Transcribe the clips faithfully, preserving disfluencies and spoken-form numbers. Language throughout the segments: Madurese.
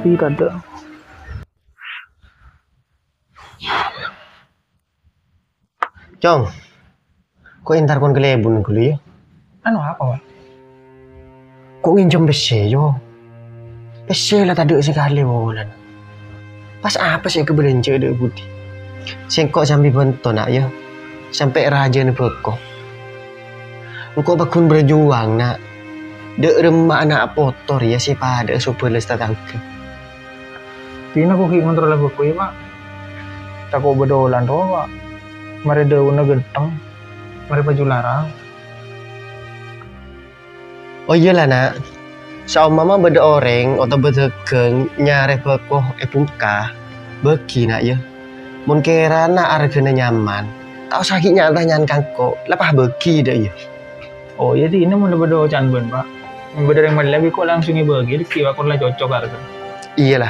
Pi tadâ'. Cong, ko' entar kon kalèbun ghâllu, yâ? Anu apa, Pak? Ko' ngènjhâm pèssè, yo? Pèssè la tadâ' sakalè bulân. Pas apa sè èkabâlânjhâ dâ' budi? Sèngko' sambi bhânto, Na', yâ. Sampè' rajâna bhâko. Engko' pagghun berjuang, Na'. Dâ' remma ana' poto rèya sè padâ'â sobâlâ satatangghâ. Dinah ko' ghi' ngontrolla bhâko, yâ, Pak. Tako' bâdâ olan rowa, Pak. Marè dâunna ghântheng, marè paju larang. Oh, iyâ la, Na'. Saompama bâdâ orèng otabâ dhâghâng nyarè bhâko è bungka, bâgi, Na', yâ. Mon kèrana arghâna nyaman, ta' osa ghi' nya'-tanya'an ka engko', la pas bâgi, dâ' iyâ. Oh, iyâ, dinah mon bâdâ oca'an bân, Pak. Mon bâdâ orèng mellè bi' ko' langsung èbâgi, dâgghi', Pak, ko' la cocok arghâ. Iyâ la.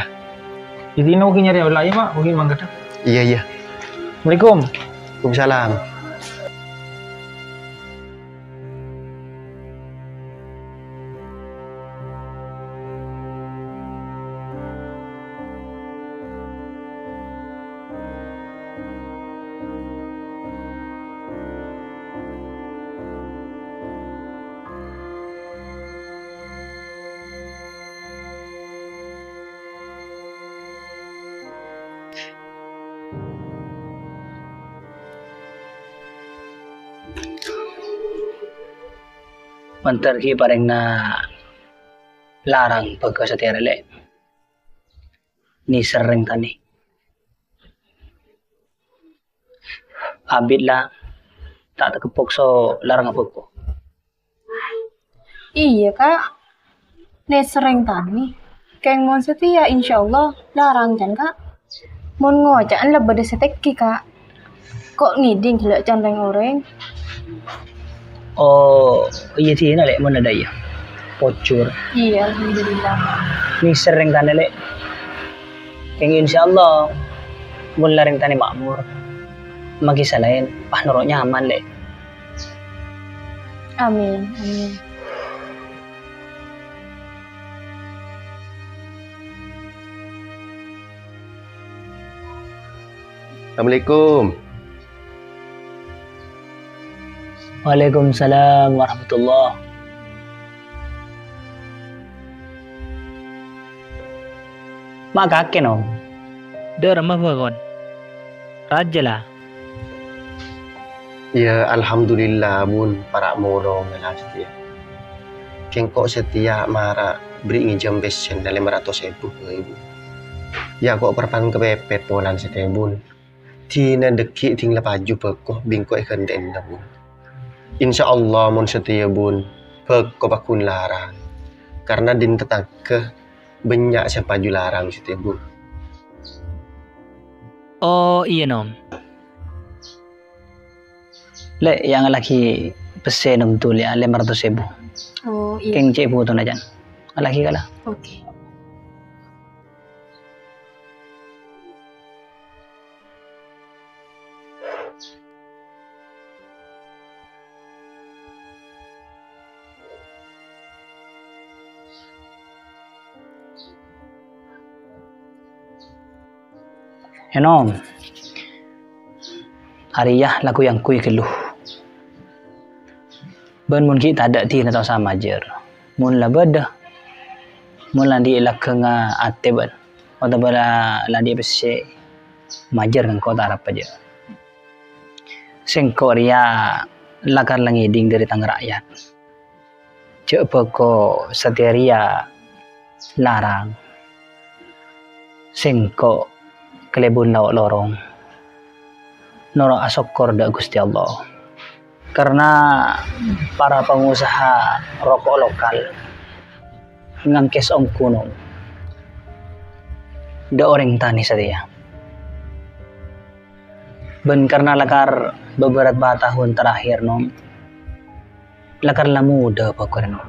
Iyâ, dinah ko' ghi' nyarè ola, yâ, Pak, ko' ghi' mangkadhâ. Iyâ, iyâ. Assalamualaikum. Waalaikumsalam. Mandhâr ghi' parèngna larang bhâko satèya rè, Lè'. Nèser rèng tanè. Abit la ta' takeppok so larang bhâko. Iyâ, Ka'. Nèser rèng tanè. Kèng mon satèya, insyaallah, larang can, Ka'. Mon ngoca'an la bâdâ sè tèngghi, Ka'. Ko' ngèdhing ghellâ' can rèng-orèng. Oh, iyâ, dinah, Lè', mon adâ' iyâ. Pojhur. Iyâ, alhamdulillah. Nèser rèng tanè, Lè'. Kèng insyaallah, mon la rèng tanè makmur, ma' ghi' salaèn, pas noro' nyaman, Lè'. Amin, amin. Assalamualaikum. Waalaikumsalam warahmatullah. Ma' kakè, Nom? Dâ' remma bhâkon? Rajâ la. Iyâ, alhamdulillah, Bun, para' molong la satèya. Kèng ko' satèya mara bâri' ngènjhâm pèssèna lèma ratos èbu, Bun. Iyâ, ko' parappa'na kapèpèt polana satèya, Bun. Dinah dâgghi' ding la paju bhâko bi' engko' èghântè'ana, Bun. Insyaallah, mon satèya, Bun, bhâko pagghun larang. Karna ding tatangghâ bânnya' sè paju larang satèya, Bun. Oh, iyâ, Nom. Lè', yâ ngallaghi pèssè Nom Dul, yâ, lèma ratos èbu. Oh, iyâ. Kèng cè' bhutona, can. Ngallaghi kala. Oke. È, Nom, arèya la ghu-, yang ghuy ghâllu. Bân mon ghi' tadâ' dinah ta' osa majâr. Mon la bâdâ, mon la andi' lagghengnga atè bân, otabâ la, la andi' pèssè, majâr engko' ta' arapa jâ. Sèngko' rèya lakar la ngèdhing dâri tang ra'yat. Jâ' bhâko satèya rèya larang. Sèngko' kalèbun lao' lorong. Noro' asokkor dâ' Ghustè Allah. Karna para pangosaha roko' lokal ngangkès ongghu, Nom, dâ' orèng tanè satèya. Bân karna lakar bhâbhârâmpa taon terakhir, Nom, lakar la modâ bhâko rèya, Nom.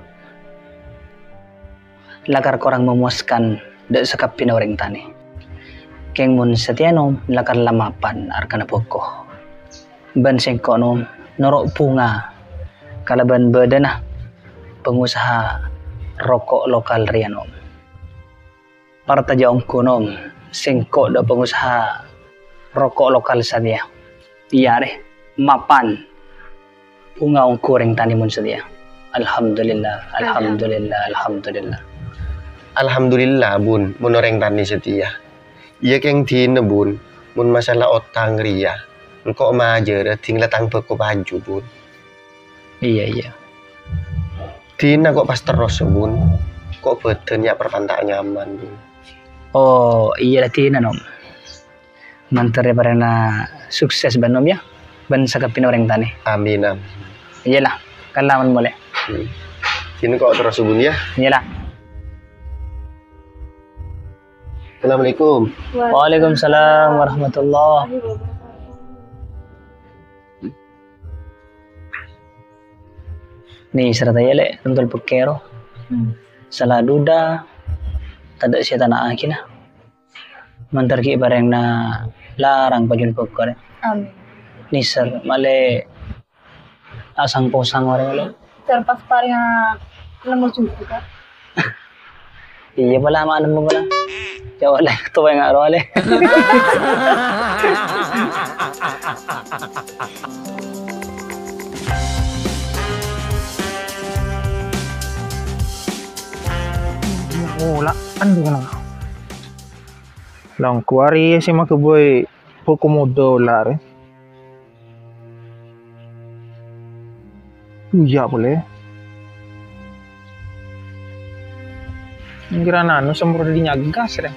Lakar korang memuaskan dâ' sakabbhiyânna orèng tanè. Kèng mon satèya, Nom, lakar la mapan arghâna bhâko. Bân sèngko', Nom, noro' bhunga kalabân bâdâna pangosaha roko' lokal rèya, Nom. Parcaja ongghu, Nom, sèngko' dâ' pangusaha roko' lokal satèya. Iyâ, arè, mapan bhunga ongghu orèng tanè mon satèya. Alhamdulillah, alhamdulillah, alhamdulillah. Alhamdulillah, Bun, mon orèng tanè satèya. Iyâ, kèng dinah, Bun, mon masalah otang rèya, engko' majârâ ding la tang bhâko paju, Bun. Iyâ, iyâ. Dinah kok pas terros, Bun? Kok bâdân ya' perpan ta' nyaman, Bun? Oh, iyâ la dinah, Nom. Mandhâr èparèngana sukses bân Nom, yâ. Bân sakabbhiyânna orèng tanè. Amin, amin. Iyâ la, kala mon molè. Hmm. Dinah kok terros, Bun, yâ? Iyâ la. Assalamualaikum. Waalaikumsalam warahmatullah. Nèser satèya, Lè', tontol pèkkèr. Hmm. Sala duda, tadâ' sè ètana'aghi, la. Mandhâr ghi' parèngana larang pajun bhâko, Lè'. Amin. Nèser, malè asang-posang orèng, Lè'. Terpas parènga nemmo jhughâ, Kak. Iyâ, pola ma' nemmo pola. Coba, Lè', towa nga' rowa, Lè'. Oh, la, andu kena. Langkuari sè maghâbây bhâko modâ la, rè. Iyâ, polè. Ngira nanu sembro di nyagas, rè.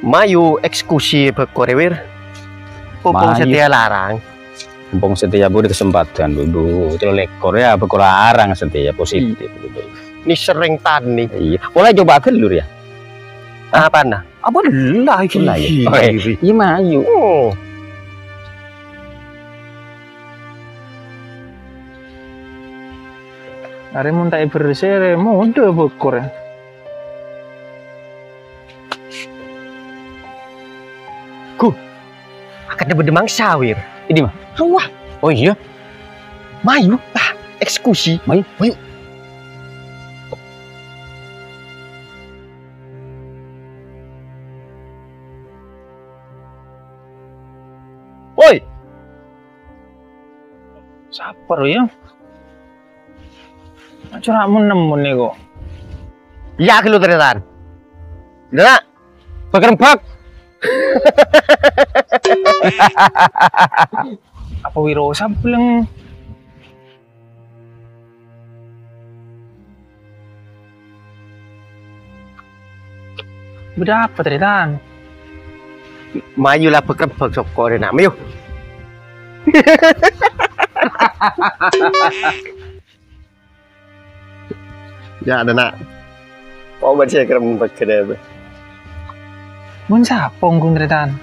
Mayu eksekusi bhâko rè, Wir. Popong Mayu. Satèya larang. Mumpung satèya budi kesempatan, Bu, Bu. Telu lèkor ya, bhâko larang satèya positif, Bu. Nèser orèng tanè. Iyâ. Polè coba ghâllu, yâ. Apana? Apa lah iki? Lah, iya. Iki, Oh, iya. Iki. Iya, mayu. Oh. Arè mon ta' èberse, arè modâ bhâko rè. Gu. Akadnya bâdâ mangsa, Wir. Ini mah. Wah. Oh iya. Mayu, ah, eksekusi. Mayu, mayu. Woi. Sapa rowa ya? Cora' mon-nemmo nèko. Iyâ, ghâllu, tarètan. Dâna. Bâk-rembâk. Apa Wiro sableng? Bâdâ apa, tarètan? Mayu la bâk-rembâk soko rèna, mayu. Ya, dâna. Kok bâdâ sè kerem pegghâdhâ, bâ? Mon sapa ongghu tarètan?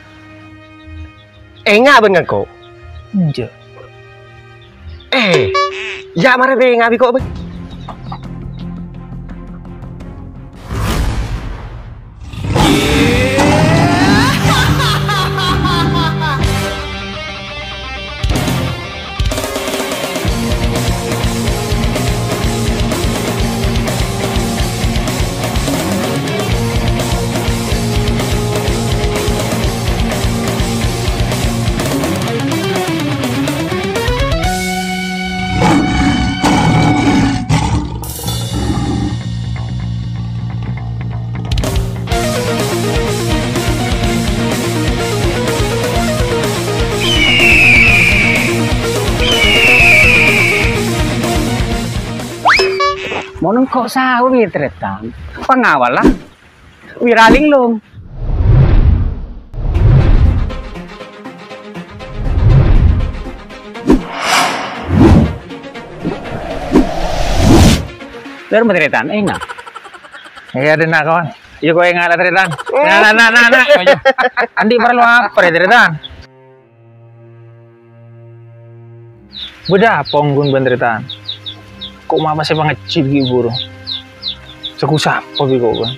Enga' bân ngangko'? Enjâ'. Eh, ya mara bânga' bi' ko', bâ. Mon engko' saur ngètrètan, pangawalla Wira Linglung. Ler matèretan, enga'. Iyâ, dâna, kawan. Iyâ, kok enga' la tarètan. Nah, nah, nah, nah, nah. Andi' parlo apa, tarètan? Bâdâ apa ongghu bân tarètan? Kok ma' pas èpangejjhit ghi' buru? Sè ku sapa bi' ko', bân?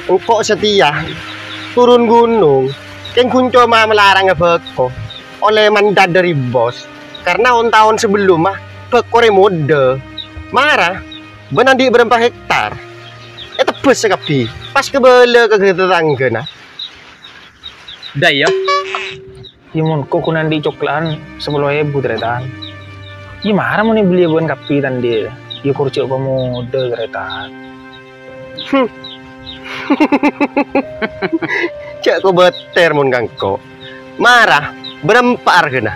Engko' satèya turun ghunong, kèng ghun coma malarangnga bhâko, ollè mandat dâri bos. Karna on-taon sabellumma, Bhâko rè modâ. Mara, bân andi' bârâmpa hektar. Ètebbhâs sakabbhi. Pas kabâlâ ka tatanggâna. Dâ' iyâ. Iyâ, mon ko' ghun andi' cokla'an sapolo èbu, Tarètan. Iyâ, mara mon èbelliyâ bân kabbhi, Tan, dhi. Iyâ, kor jhâ' pamodâ, Tarètan. Hmm. Jhâ' kobâtèr mon ka engko'. Mara, bârâmpa arghâna?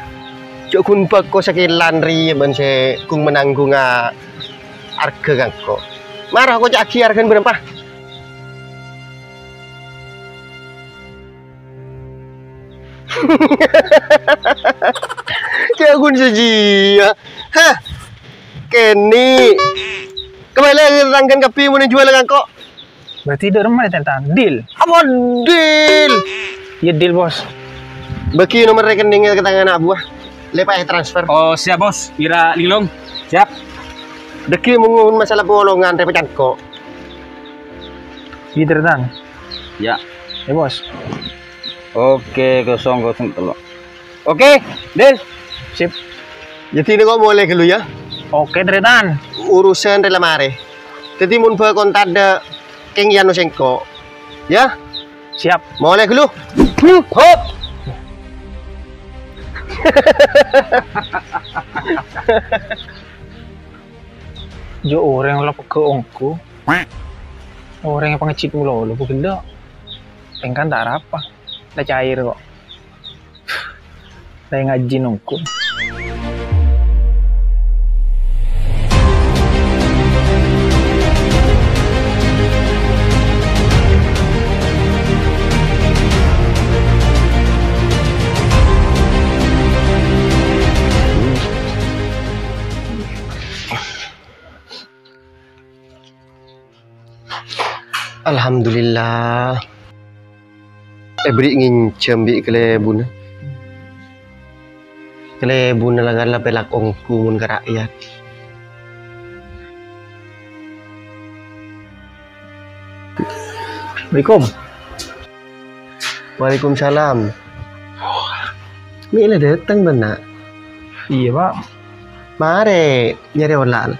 Jhâ' ghun bhâko sakèlan rèya bân sè gung-mananggunga arghâ ka engko'. Mara, koca'aghi arghâna bârâmpa? Jhâ' ghun sajiyâ. Hah? Kènè'. Kabâlâ tatanggâna kabbhi mon èjhuwâl ka engko'. Berarti dâ' remma, Tan? Deal. Apa deal? Iyâ, deal, Bos. Bâgi nomer rekening ka tang ana' buwâ. Lè pas ètransfer. Oh, siap, Bos. Ira linglung. Siap. Dâgghi' mon masalah polongan rè pècan ko'. Iyâ, Tan. Ya. Ya, Bos. Oke, kosong kosong tello'. Oke, deal. Sip. Jadi, engko' molè ghâllu, yâ. Oke, Tarètan. Urusan rè la marè. Jadi, mon bhâko tadâ', kèng yano sèngko'. Yâ? Siap. Molè ghâllu. Hop. Jhâ' orèng la pegghâ' ongghu. Orèng pangejjhit malolo, bu ghellâ'. Pèngkan ta' arapa. La cair ko'. La ngajhi nongko. Alhamdulillah. Èberri' ngènjhâm bi' kalèbunna. Kalèbunna la ngala pèlak ongghu mon ka ra'yat. Assalamualaikum. Waalaikumsalam. Mè' la dâteng, bân, Na'? Iyâ, Pak. Marè nyarè olan.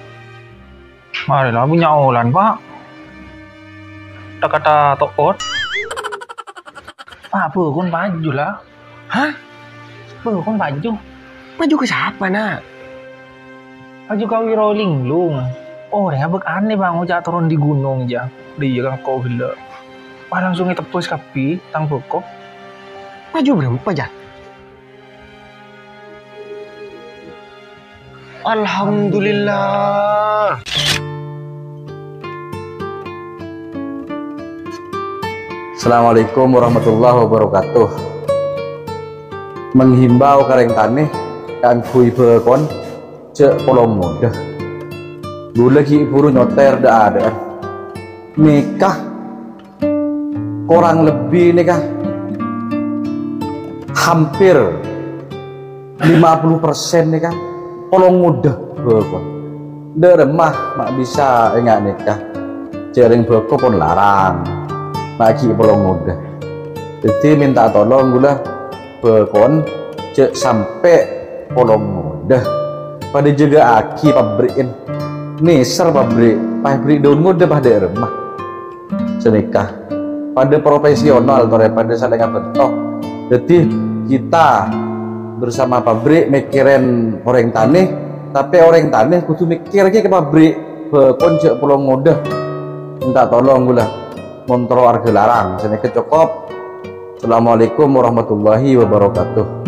Marè la, bânnya' olan, Pak. Kata-kata to'ot. Pak, bhâkon paju la. Hah? Bhâkon paju? Paju ka sapa, Na'? Paju ka Wiro Linglung. Orèng abâk anè, Pak, ngoca' toron dâri ghunong, jâ. Dâ' iyâ kan ko' ghellâ'. Pas langsung ètebbhâs kabbhi, tang bhâko. Paju bârâmpa, jâ? Alhamdulillah. Assalamualaikum warahmatullahi wabarakatuh. Menghimbau ka rèng tanè kaangghuy bhâkon, jhâ' polong ngodâ. Ghulâ ghi' bhuru nyoter dâ'-adâ'ân. Nèka korang lebbi nèka hampir lima puluh persen nèka polong ngodâ bhâkon. Dâ' remma ma' bisa enga' nèka. Jhâ' rèng bhâko pon larang. Ma' ghi' polong ngodâ. Dhâddhi mènta tolong ghulâ bhâkon jhâ' sampè' polong ngodâ. Padâ jâgâ'aghi pabri'en. Nèser pabri', pabri' dâun ngodâ pas dâ' remma. Sanèka. Padâ profesional torè padâ salèng abhânto. Dhâddhi, kita bersama pabrik mèkkèrèn orèng tanè, tapè orèng tanè kodhu mèkkèraghi ka pabrik, bhâkon jhâ' polong ngodâ. Mènta tolong ghulâ, mon terro arghâ larang. Sanèka cokop. Assalamualaikum warahmatullahi wabarakatuh.